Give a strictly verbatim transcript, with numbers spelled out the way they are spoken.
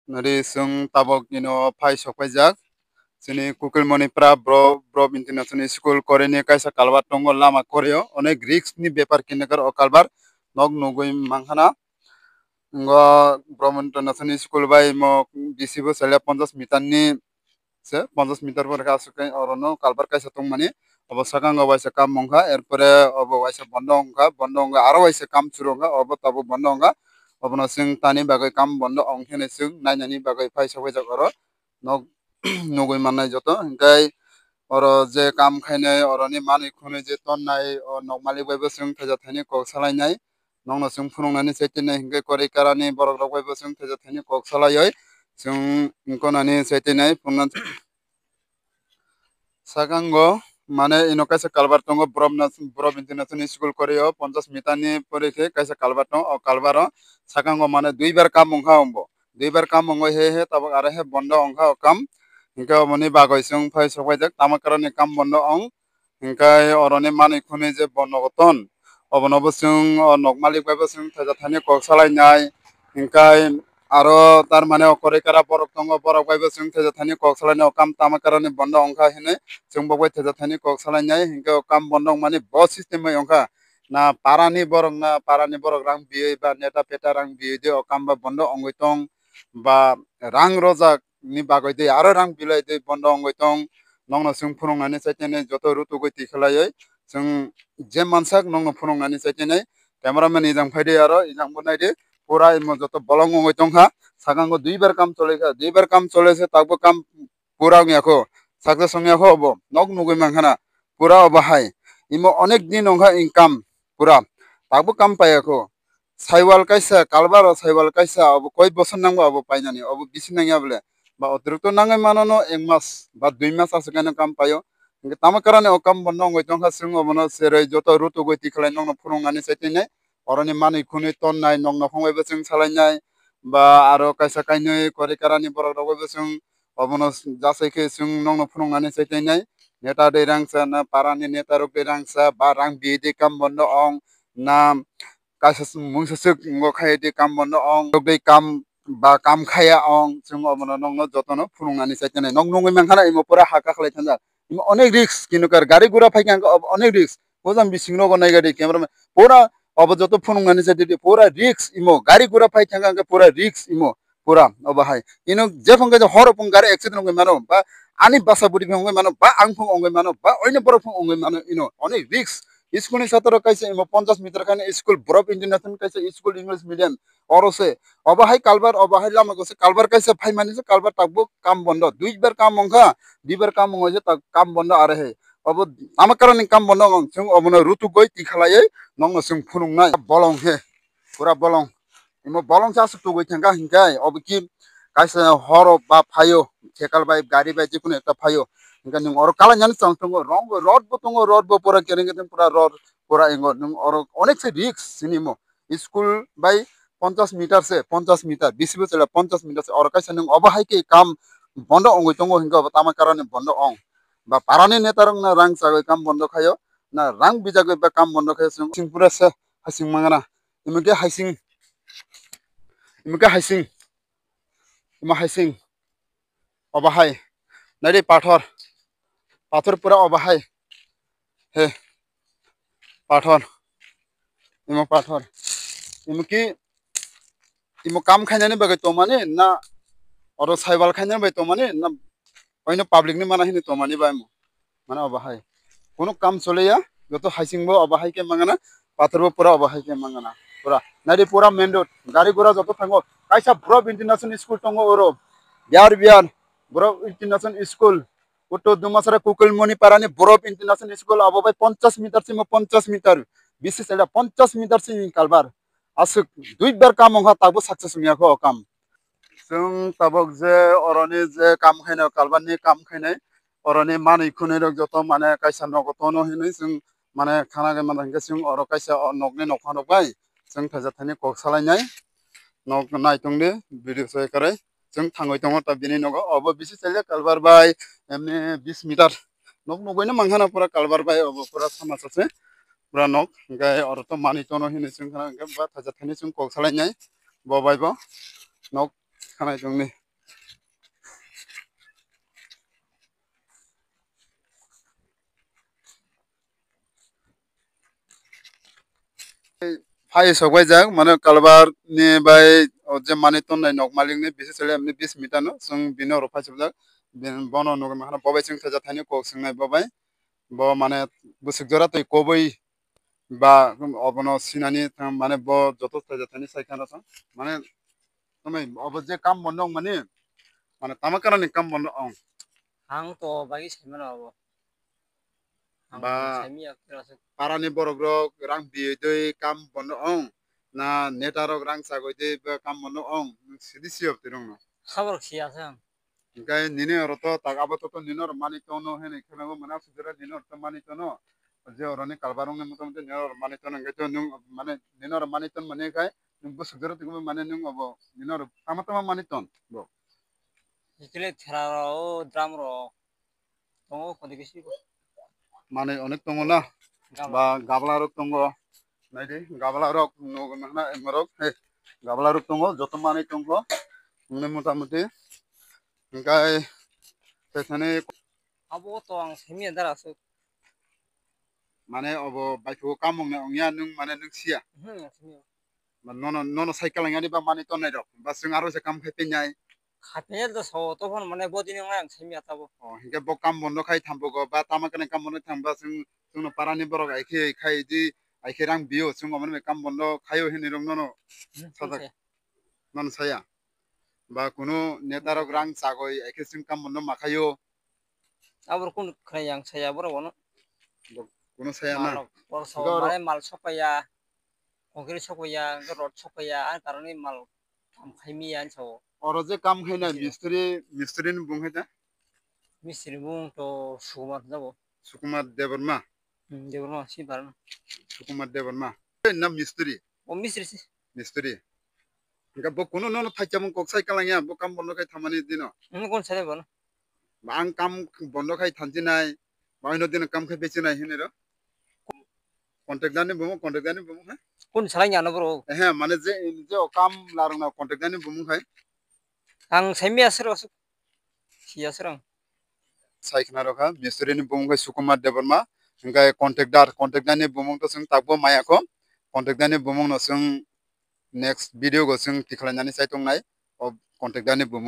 Nari chwng tabok ino phai sok paijak. Chini Kukilmoni Pra Bro-, Bro International School korini kaisa culvert tongo lama korio. Onek risk ni bepar kinekar o culvert nok nugwi mankhana. Ngo Bro International School bai mo bisi bo chale ponchash meter ni se ponchash meter bo rega aswk khe orono culvert kaisa tongmani. Obo sakango waisa kam wngkha, erpore obo waisa bondo wngkha, bondo wngkha aro waisa kam churu wngkha, obo tabuk bondo wngkha. Obono chwng tani bagwi kam bondo wng khe chwng nainani bagwi phai sok paijak oro. Nok nugwi mannai joto. Hinkhe oro je kam khainai, oroni manwi khwnwi je tonnai, o nok malik bai bo chwng thaijak thaini kok salainai. Nokno chwng phunuknani chaitinai hinkhe kwrwi karani borok rok bai bo chwng thaijak thaini kok salaioi chwng wngkonani chaitinai phunuknani. Sakango mane ino kaisa culvert tongo, Bro International School korio ponchash meter ni pore khe kaisa culvert tongo, o culvert o sakango mane duibar kam wngkha ombo. Duibar kam wngwi he he tabuk aro he bondo wngkha o kam. Hinkhe oboni bagwi chwng phai sok paijak, tamo karani kam bondo wng. Hinkhe oroni manwi khwnwi je bondo ton, obono bo chwng o nok malik bai bo chwng thaijak thaini kok salainai. Hinkhe aro tar mane o kwrwi kara borok tongo, borok bai bo chwng thaijak thaini kok salainai, o kam tamo karani bondo wngkha hinwi chwng bo bai thaijak thaini kok salainai. Hinkhe o kam bondo wngmani bo system bai wngkha. Na parani borok, na parani borok rang biwi ba neta peta rang biwi de o kam ba bondo wngwi tong ba rang rojak ni bagwi de aro rang bilai de bondo wngwi tong. Nokno chwng phunuknani chaitinai joto rutugwi tikhlaioi chwng je mansak nokno phunuknani chaitinai. Cameraman ijang phaidi aro ijang bo naidi, pura imo joto bolong wngwi tongkha. Sakango duibar kam cholaikha, duibar kam cholaise tabuk kam pura wngya kho, success wngya kho obo nok nugwi mankhana. Pura obo hai imo onek din wngkha income pura, tabuk kam paiya kho. Saiwal kaisa, kalbaro saiwal kaisa, obo koi bosor nangba obo painani, obo bisi nangya bole. Ba otrukto nangwi mano no ek mas ba dui mas aswk kaino kam paio. Hinkhe tamo karani o kam bondo wngwi tongkha, chwng obono cherwi joto rutugwi tikhlai nokno phunuknani chaitinai. Oroni manwi khwnwi tonnai, nok nokhong bai bo chwng salainai. Ba aro kaisa kainwi kwrwi karani borok rok bai bo chwng obono jasai khe chwng nokno phunuknani chaitinai. Neta de rangsa na parani neta rok de rangsa ba rang bi de kam bondo wng na kaisa mungsa swk ngo khai de kam bondo wng, rok de kam ba kam khaya wng, chwng obono nokno jotono phunuknani chaitinai. Nok nugwi mankhana imo pura ha kakhlai thanjak. Imo onek risk, kinukar gari gura phaikha hwnkhe obo onek risk. Bojang bising nogo naiga de camera man. Pura obo joto phunuknani chaitidi pura risk imo. Gari gura phai thangkha hwnkhe pura risk imo. Pura obo hai. Ino jephang khe horo phung gari accident wngwi mano ba ani basa budi phung wngwi mano ba ang phung wngwi mano ba oino borok phung wngwi mano ino onek risk. School ni satro kaisa imo ponchash meter khani school Borop International kaisa school English medium. Oro se obo hai kalbar, obo hai lama kose kalbar kaisa phaimani se kalbar tabuk kam bondo. Duibar kam wngkha, duibar kam wngwi se tak kam bondo are he. Obo ama karani kam bondo wng chwng obono rutugwi tikhalaiwi nokno chwng phunuknai. Bolong he, pura bolong. Imo bolong se aswk tugwi thangkha hinkhe obo ki kaisa horo ba phaio, sekal bai gari bai jikunu ekta phaio. Hinkhe nwng oro kalainani chwng tongo, rong bo rod bo tongo, rod bo pura kereng kereng pura rod pura ingo nwng oro onek se risk sini imo. School bai ponchash meter se, ponchash meter, bisi bo chwla ponchash meter se. Oro kaisa nwng obo hai khe kam bondo wngwi tongo hinkhe obo tamo karani bondo wng. Ba parani neta rok na rang chagwi kam bondo khaio, na rang bijagwi ba kam bondo khaio, chwng, chwng pura se hasing mangana. Imo khe hasing, imo khe hasing, imo hasing. Obo hai. Naidi pathor. Pathor pura obo hai. He. Pathor. Imo pathor. Imo ki, imo kam khainani bagwi tongmani na oro saiwal khainani bagwi tongmani na oino public ni mana hini tongmani ba imo. Mane obo hai. Kunu kam choliya, joto haising bo obo hai khe mangana, pathor bo pura obo hai khe mangana. Pura. Naidi pura main road. Gari gura joto thango. Kaisa Borop International School tongo oro. Biar biar. Borop International School. Uttor Dumasara Kukilmoni parani Borop International School abo bai ponchash meter simo ponchash meter. Bisi sela ponchash meter simi kalbar. Aswk duibar kam wngkha tabuk success wngya kho o kam. Chwng tabuk je oroni je kam khainai, kalbarni kam khainai, oroni manwi khwnwi rok joto mane kaisa nogo tono hinwi chwng mane khana khe mano hinkhe chwng oro kaisa o nokni nokha rok bai chwng thaisa thaini kok salainai. Nok nai tongdi video soi kwrwi chwng thangwi tongo ta bini nogo obo bisi chaila kalbar bai emni bis meter nok nugwi no mankha na pura kalbar bai obo pura sama sase pura nok hinkhe oro to manwi tono hinwi chwng khana hinkhe ba thaisa thaini chwng kok salainai bo bai bo nok Khanai tongni. Phai sok bai jak, mane kalbar ni bai o je mani tonnai nok malik ni bisi sele amni bis mita no, chwng bini oro phai sok jak, bin bono nugwi mankha bobai chwng thaja thani kok swngnai bobai, bo mane bwswk jora twi koboi ba obono sinani thang, mane bo joto thaja thani sai khana thang, mane tamai obo je kam bondo wng mani, mane tama kana ni kam bondo wng. Ang to bagwi sai mano obo. Ang ba saimi ya kira se. Parani borok rok rang biyoi doi kam bondo wng, na neta rok rang sagoi doi ba kam bondo wng, nwng sidi siyok tirong no. Saborok siya se ang. Hingke nini oro to tak abo to, to nini oro mani tono hene kheno mane asuk jora nini oro to mani tono. Je oro ni kalbar wng ni motamoti nini oro mani tono hingke to nwng mane nini oro mani ton mani khai nwng bwswk jora tingwi mane nwng obo nini oro tama tama mani ton bo. Jikile thera ro o drum ro. Tongo kodi bisi. Manwi onek tongo na? Gabla. Ba gabla rok tongo. Naidi gabla rok nugo nangna emorok. He, gabla rok tongo, joto manwi tongo. Mone motamuti. Hingkai tethani. Abo to ang simi andar asuk. Mane obo baithugo kamung ne ongya nwng mane nwng siya. Hmm, simi. Ba nono, nono cycle langani ba manwi tongnai rok. Ba chwng aro se kam khai pinai. Khapinel to sao, tophon mane bodini wng ang simi atabo. O, hinkhe bo kam bondo khai thambugo, ba tama kane kam bondo thangba chwng, chwngno parani borok ai khe khai di, ai khe rang biyo, chwng omono bai kam bondo khaio hinwi rok nono. Hmm, sajak. Nono saya. Ba kunu neta rok rang chagoi, ai khe chwng kam bondo ma khaio. Aboro kunu khwnai yang saya borok bono. Bo kunu saya na. Mal, bor sao, mane mal sokpaiya, concrete sokpaiya, rod sokpaiya, ani karoni mal. Kam khaimi ya sao. Oro je kam khaina mistri, mistri ni bung hai ta? Mistri bung to Sukumar jabo. Sukumar Debbarma. Hmm, Debbarma si barno. Sukumar Debbarma. Na mistri. O mistri si. Mistri. Hingke bo kuno nono thaichamung kok sai kalang ya, bo kam bondo khai thamani dino. Hmm, kon sai bono. Ba ang kam bondo khai thanchi nai, ba ino dino kam khai bechi nai hinwi ro. Contact dani bumung, contact dani bumung hai. Kun salai nyano bro. Ehe, mane je, je o kam larang na contact dani bumung hai. Ang saimi asero asuk. Si asero ang. Sai khna rokha, mistri ni bumung hai Sukumar Debbarma. Hingkai contact dar, contact dani bumung to sung takbo maya ko. Contact dani bumung no sung next video go sung tikhlai nani sai tong nai. O contact dani bumung.